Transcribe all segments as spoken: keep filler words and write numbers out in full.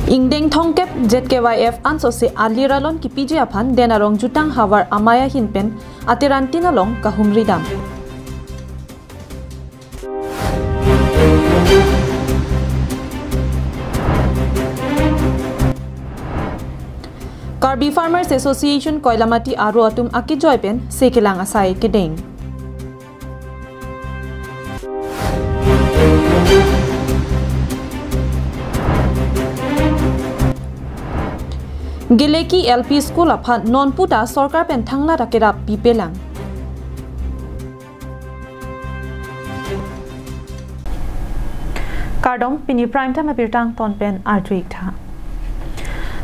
Ingdeng thomkep Z K Y F ansose alir alon kipiji aphan Den Arong Jutang Havar Amei ahin pen aterantin along kahumri dam. Karbi Farmers Association Koilamati aro atum akejoi pen se kelang asai kedeng. Geleki L P School aphan non puta sorkar pen thangnat akerap pipelang. Kardom, pini Prime Time abirta angton pen arju-ik tha.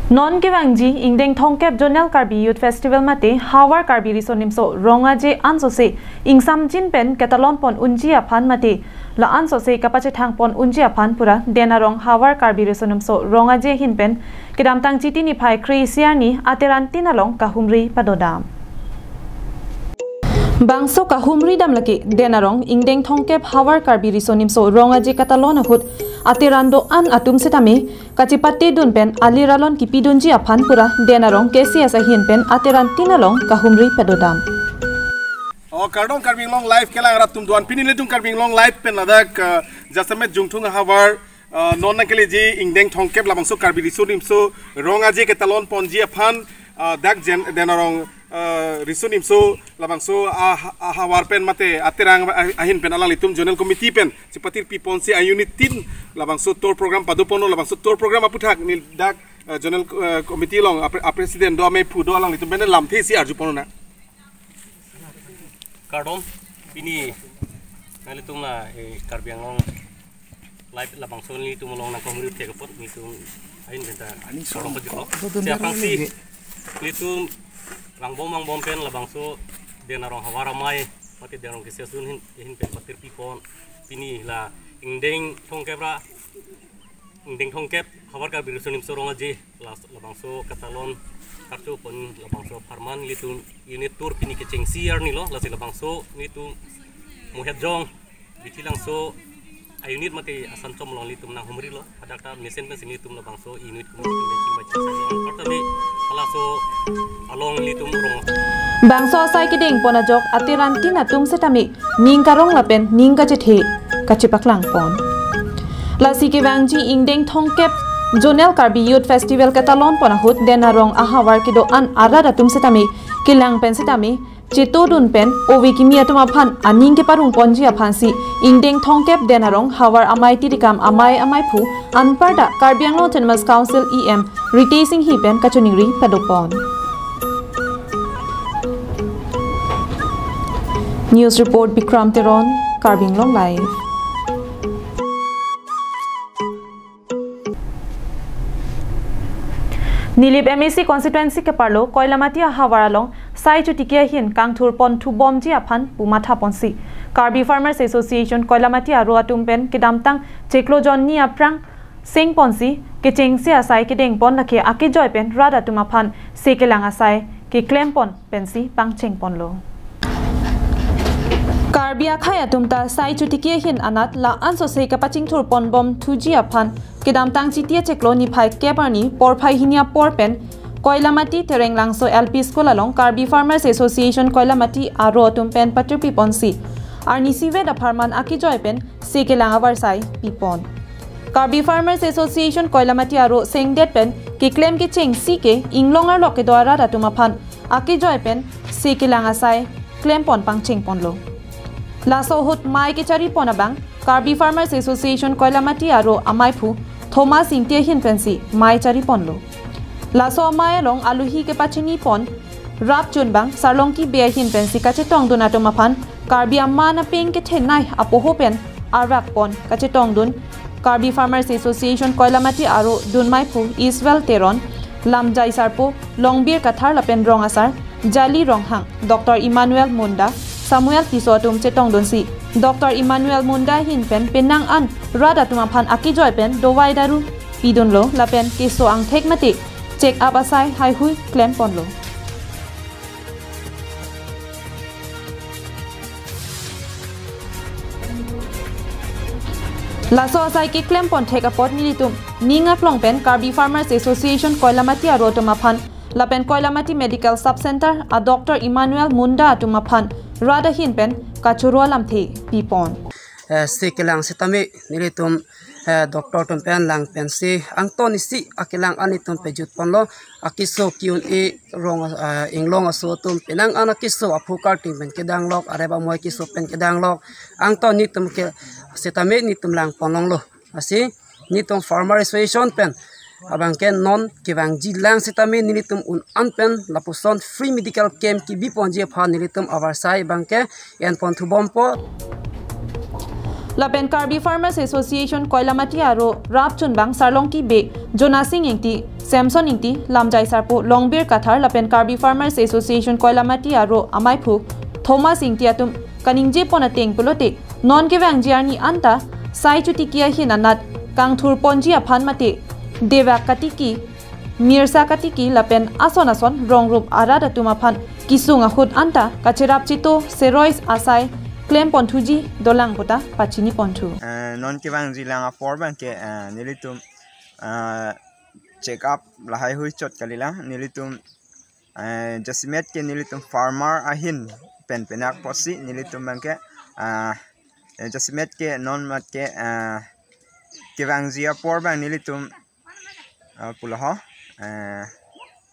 Non kevangji ingdeng thomkep Zonal Karbi Youth Festival mate Havar Karbi Riso Nimso Rong Aje ansose ingsamjin pen ketalon pon unji aphan mate la ansose kapachethang pon unji aphan pura Den Arong Havar Karbi Riso Nimso Rong Aje ahin pen kedamtang Chiti niphai kre-isi arni aterantin along kahumri padodam. Bangso kahumri dam lake Den Arong ingdeng thomkep Havar Karbi Riso Nimso Rong Aje ketalon ahut ateran do-an atum setame kachepate dun pen alir alon kipidunji aphan pura Den Arong K C S ahin pen aterantin along kahumri padodam. O kardom Karbi Anglong Live kelang rat atum do-an, pini nelitum Karbi Anglong Live pen ladak, eh, jasemet Jungthung ahavar, eh, non nangkeleji ingdeng thomkep labangso Karbi Riso Nimso Rong Aje ketalon ponji aphan, eh, dak jen Den Arong, eh, Riso Nimso labangso ah, ahavar pen mate aterang ah, ahin pen alanglitum Zonal Committee pen chepatirpi ponsi a-unit tin labangso tour program pado ponlo, labangso tour program aputhak neli dak, eh, Zonal, eh, Committee along apre-, a-president do, ameiphu do, alanglitum pen lamthe si arju ponnang. Kardom, pini nanglitum la, eh, Karbi Anglong Live labangso nelitum along nangkahumri thek apot nelitum ahin pen ta kardom pajirlo. Si aphrangsi nelitum vangbom vangbom pen labangso Den Arong Havar Amei mate Den Arong K C S ahin, ahin pen patirpi pon, pini la ingdeng thomkep ra ingdeng thomkep Havar Karbi Riso Nimso Rong Aje la, labangso ketalon karcho pon labangso apharman nelitum unit tour pini kechengsi arni lo, lasi labangso nelitum Mohetjong Bithi Langso a-unit mate asan chom along nelitum nanghumrilo. Hadak ta mesen pensi nelitum labangso unit kum nelitum benching by ching sai along. Pertama halaso along nelitum rong. Bangso asai kedeng pon ajok aterantin atum setame ning karong lapen ning kachethe kachepaklang pon. Lasi kevangji ingdeng thomkep Zonal Karbi Youth Festival ketalon pon ahut Den Arong ahavar kedo-an arat atum setame kelang pen setame chetodun pen ove kimi atum aphan aning keparong ponji aphansi ingdeng thomkep Den Arong Havar Amei tirikam amei ameiphu anparta Karbi Anglong Autonomous Council E M Ritesh Enghi pen kachiningri padopon. News report Bikram Teron, Karbi Anglong Live. Nilip M A C constituency keparlo Koilamati ahavar along sai chotiki ahin kangthur pon thubomji aphan pu matha ponsi Karbi Farmers Association Koilamati aro atum pen kedamtang chiklo jonni aphrang seng ponsi kechengsi asai kedeng pon lake akejoi pen rat atum aphan se kelang asai keklem pon pensi pangcheng ponlo. Karbi akhei atum ta sai chotiki ahin anat la ansose kapachingthur ponbom thuji aphan kedamtang Chiti achiklo niphai kep arni porphai hini apor pen Koilamati Tereng Langso L P School along Karbi Farmers Association Koilamati aro atum pen patirpi ponsi arnisi vet apharman akejoi pen se kelang avarsai pipon. Karbi Farmers Association Koilamati aro sengdet pen keklem kechengsi ke inglong arlo kedo arat atum aphan akejoi pen se kelang asai klem pon pangcheng ponlo. Laso ahut mei kechari pon abang Karbi Farmers Association Koilamati aro ameiphu Thomas Ingti ahin pensi mei chari ponlo. Laso amei along aluhi kepachini pon rap chunbang Sarlongki Bey ahin pensi kachetongdun atum aphan Karbi aman apeng kethenei apoho pen arak pon kachetongdun Karbi Farmers Association Koilamati aro dunmeiphu Iswell Teron, Lamjai Sarpo, Longbir Kathar lapen rong asar Jali Ronghang, Doctor Emmanuel Munda, Samuel Tisso atum chetongdunsi Doctor Emmanuel Munda ahin pen penang an rat atum aphan akejoi pen dovai daru pidunlo lapen keso angthek mate check up asai haihui klem ponlo. Laso asai keklem ponthek apot nelitum ning aklong pen Karbi Farmers Association Koilamati aro atum aphan lapen Koilamati Medical Sub Center a Doctor Emmanuel Munda atum aphan rat ahin pen kachoro alamthe pipon. Eh, si kelang sitame nelitum, eh, doctor atum pen lang pensi angton isi akelang anitum pejut ponlo. Akeso kiun e rong, eh, inglong aso atum penang an akeso aphu karting pen kedanglok, arep amoi keso pen kedanglok. Angton nitum ke sitame nitum lang ponlonglo. Lasi nitum Farmer Association pen abangke non kevangji lang sitame nelitum un an pen lapuson free medical camp kebi ponji aphan nelitum avarsai abangke en pon thubompo. Lapen Karbi Farmers Association Koilamati aro rapchunbang Sarlongki Bey, Jonasing Ingti, Samson Ingti, Lamjai Sarpo, Longbir Kathar lapen Karbi Farmers Association Koilamati aro amaiphu Thomas Ingti atum kaningje pon ateng pulote non kevangji arni anta sai chotiki ahin anat kangthur ponji aphan mate devak katiki, mirsa katiki lapen ason ason rong rup arat atum aphan kesung ahut anta kacherap chito serois asai klem ponthuji dolang puta pachini ponthu. Eh, non kevangji lang apor abangke, eh, nelitum, eh, check up lahai hui chot kalilang, nelitum, eh, jasemet ke nelitum farmer ahin pen penak posi nelitum abangke, eh, eh, jasemet ke non mat ke, eh, kevangji apor abang nelitum, eh, pulo ho, eh,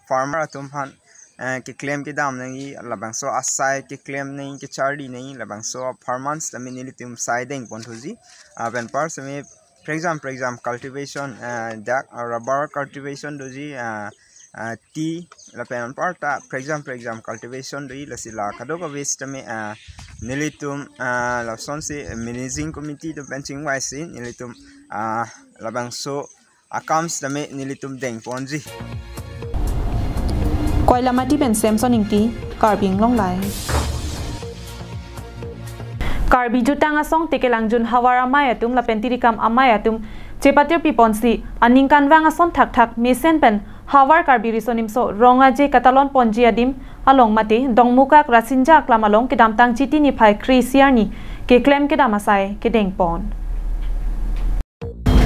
farmer atum aphan, eh, keklem kedam nangji labangso asai keklem nangji kecharli nangji labangso farmers tame nelitum sai deng ponthuji, ah, pen par semi prekjam prekjam cultivation, eh, dak, ah, rubber cultivation doji, ah, ah, tea lapen anparta prekjam prekjam cultivation doji lasi la kadokave sitame, ah, nelitum, ah, lasonsi managing committee atum pen chingvaisi nelitum, ah, labangso akam sitame nelitum deng ponji. Koilamati pen Samson Ingti, Karbi Anglong Live. Karbi Jutang Asong Tekelangjun Havar Amei atum lapen Tirikam Amei atum chepatir piponsi aningkanvang ason thakthak mesen pen Havar Karbi Riso Nimso Rong Aje katalon ponji adim along mate Dongmukak Rasinja Aklam along kedamtang Chiti niphai kre-isi arni keklem kedam asai kedeng pon.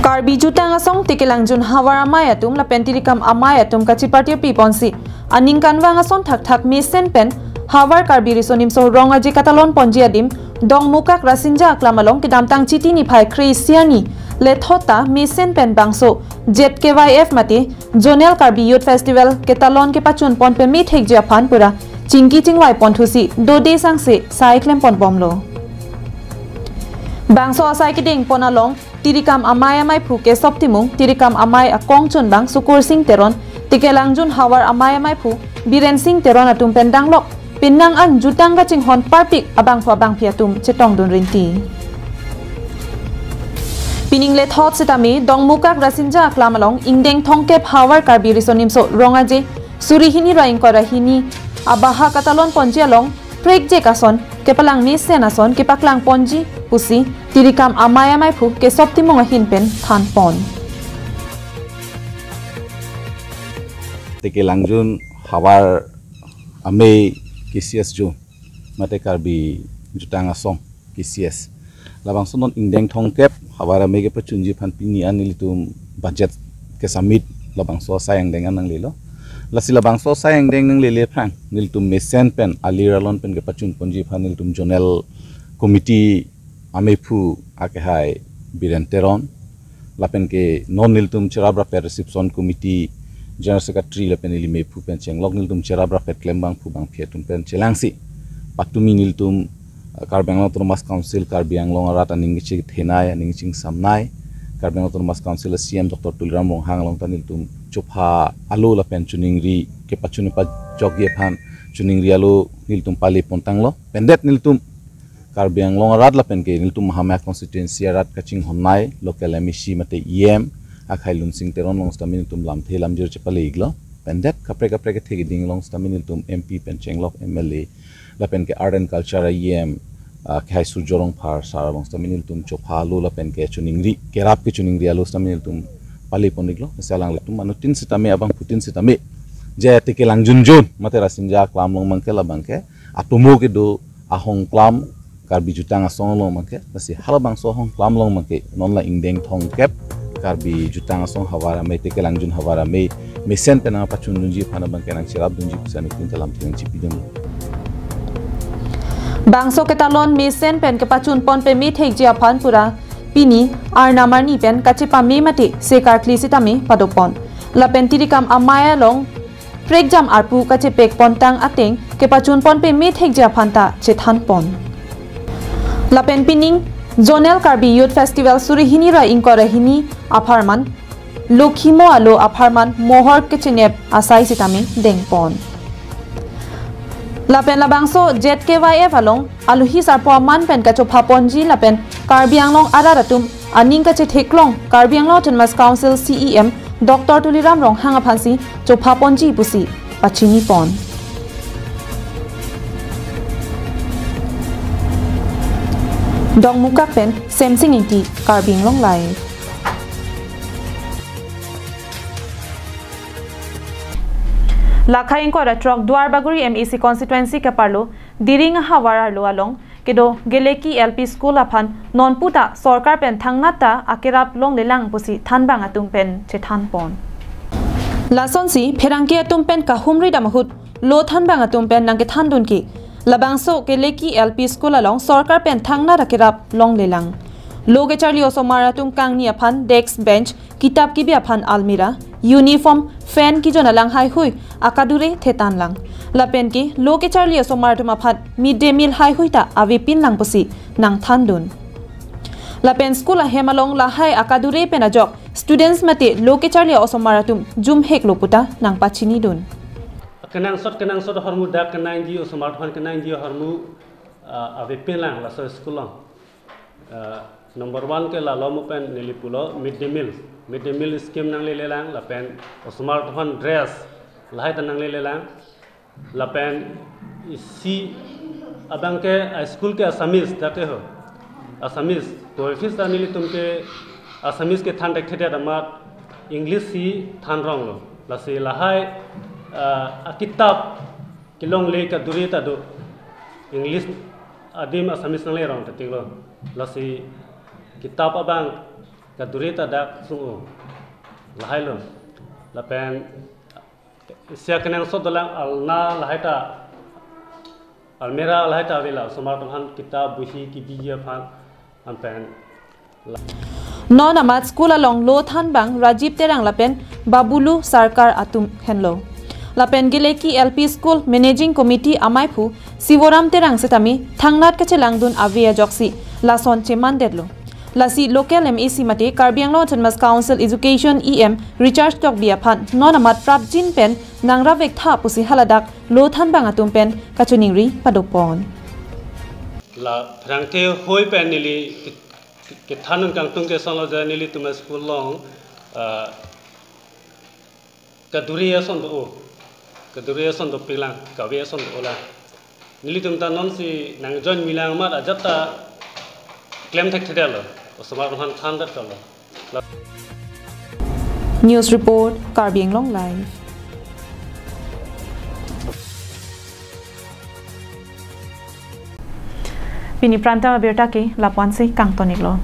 Karbi Jutang Asong Tekelangjun Havar Amei atum lapen Tirikam Amei atum kachepatir piponsi aningkanvang ason thakthak mesen pen Havar Karbi Riso Nimso Rong Aje katalon ponji adim Dongmukak Rasinja Aklam along kedamtang Chiti niphai kre-isi arni lethot ta mesen pen bangso Z K Y F mate Zonal Karbi Youth Festival ketalon kepachun pon pemethekji aphan pura chingki chingvai ponthusi dode sangse sai klem ponbomlo. Bangso asai kedeng pon along Tirikam Amei amaiphu Kesop Timung, Tirikam Amei akongchunbang Sukur Sing Teron, Tekelangjun Havar Amei amaiphu Biren Sing Teron atum pen danglok penang an jutang kachinghon parpik abangphu abangphi atum chetongdun rinti. Pining lethot sitame Dongmukak Rasinja Aklam along ingdeng thomkep Havar Karbi Riso Nimso Rong Aje suri hini ra ingkoi ra hini abaha katalon ponji along prekjek ason kepalang mesen ason kepaklang ponji pusi Tirikam Amei amaiphu Kesop Timung ahin pen than pon. Tekelangjun Havar Amei K C S Zone mate Karbi Jutang Asong K C S. Labangso non ingdeng thomkep Havar Amei kepachunji aphan pini an nelitum budget kesubmit labangso asai angdeng an nanglelo. Lasi labangso asai angdeng nanglele aphrang nelitum mesen pen alir alon pen kepachun ponji aphan nelitum zonal committee ameiphu akehai Biren Teron lapen ke non nelitum cherap rapet reception committee general secretary lapen ili meiphu pen chenglok nelitum cherap rapet klembangphu bangphi atum pen chelangsi patumi nelitum, eh, Karbi Anglong Autonomous Council, Karbi Anglong arat aning kachethenei, aning kachingsamnei, Karbi Anglong Autonomous Council C E M Doctor Tuliram Ronghang along ta nelitum chopha alo lapen choningri kepachun pajokji aphan choningri alo nelitum pale pontanglo. Pendet nelitum Karbi Anglong arat lapen ke nelitum Mahamaya constituency arat kachinghonnei local M A C mate E M akhai Lunsing Teron along sitame nelitum lamthe lamjir chepale-iklo. Pendet kaprek kaprek kethe keding along sitame nelitum M P pen chenglok M L A lapen ke Art and Culture E M, ah, akhai Surjo Rongphar sir along sitame nelitum chopha alo lapen ke choningri kerap ke choningri alo sitame nelitum pale pon-iklo. Lasi alanglitum anuttin sitame abangphutin sitame je Tekelangjun Zone mate Rasinja Aklam along abangke labangke atomo kedo ahongklam Karbi Jutang Asong along abangke, lasi halabangso ahong klam along abangke, non la ingdeng thomkep, Karbi Jutang Asong havar amei te kelangjun havar amei, mesen pen nangpachundunji aphan abangke nangcherapdunji pusi anuttin ta lamthe nangchipidun. Bangso ketalon mesen pen kepachun pon peme thekji aphan pura pini arnam arni pen kachepame mate se karkli sitame padopon. Lapen tirikam amei along prekjam arpu kachepek pontang ateng kepachun pon peme thekji aphan ta chethan pon. Lapen pining Zonal Karbi Youth Festival suri hini ra ingkoi ra hini apharman Lokhimo alo apharman mohor kechenep asai sitame dengpon. Lapen labangso Z K Y F along alohi sarpo aman pen kachopha ponji lapen Karbi Anglong arat atum aning kachetheklong Karbi Anglong Autonomous Council C E M Doctor Tuliram Ronghang aphansi chopha ponji pusi pachini pon. Dongmukak pen Semsing Ingti, Karbi Anglong Live. Lakhai ingkoi ra throk Duarbagori M A C constituency keparlo Diring ahavar arlo along kedo Geleki L P School aphan nonpu ta sorkar pen thangnat ta akerap longlelang pusi thanbang atum pen chethan pon. Lasonsi pherangke atum pen kahumri dam ahut lo thanbang atum pen nangkethandun ke labangso Geleki L P School along sorkar pen thangnat akerap longlelang. Lo kecharli osomar atum kangni aphan desk bench, kitap kebi aphan almirah, uniform, fan kijon alang haihui akadure thetanlang. Lapen ke lo kecharli osomar atum aphan mid day meal haihui ta avepinlang pusi nangthandun. Lapen school ahem along lahai akadure pen ajok students mate lo kecharli osomar atum jumheklo puta nangpachinidun. Kenangsot kenangsot ahormu dak kenangji osomar aphan kenangji ahormu, ah, avepinlang laso school along. Ah, number one ke la lo mo pen neli pulo mid day meal. Mid day meal scheme nanglelelang lapen osomar aphan dress lahai ta nanglelelang. Lapen isi abangke a school ke Assamese dak ke ho. Assamese. To office ta nelitum ke Assamese kethan thekthedet amat English si thanronglo. Lasi lahai, ah, akitap kelongle kadure ta do. English adim Assamese nanglerong ta tiklo. Lasi kitap abang kadure ta dak sung-o. Lahailo. Lapen sia kenangsot dolang alna lahai ta, almirah lahai ta avela. Osomar atum aphan kitap bohi kebi aphan anpen. Non amat school along lo thanbang Rajiv Terang lapen Babulu Sarkar atum henlo. Lapen Geleki L P School Managing Committee amaiphu Sivoram Terang setame thangnat kachelangdun ave ajoksi lason chemandetlo. Lasi local M A C mate Karbi Anglong Autonomous Council Education E M Richard Tokbi aphan non amat prapjin pen nangrap vektha pusi haladak lo thanbang atum pen kachiningri padopon. La pherangke hoi pen neli ke-, ke-, kethanun kangtung ke sonlo je nelitum school along, ah, kadure ason do-o, kadure ason dopiklang, kave ason do-olang. Nelitum ta nonsi nangjoin milang amat ajat ta klem thekthedetlo, osomar aphan thandet kalo. News report, Karbi Anglong Live. Pini pranta abirta ke lapu-ansi kangton-iklo.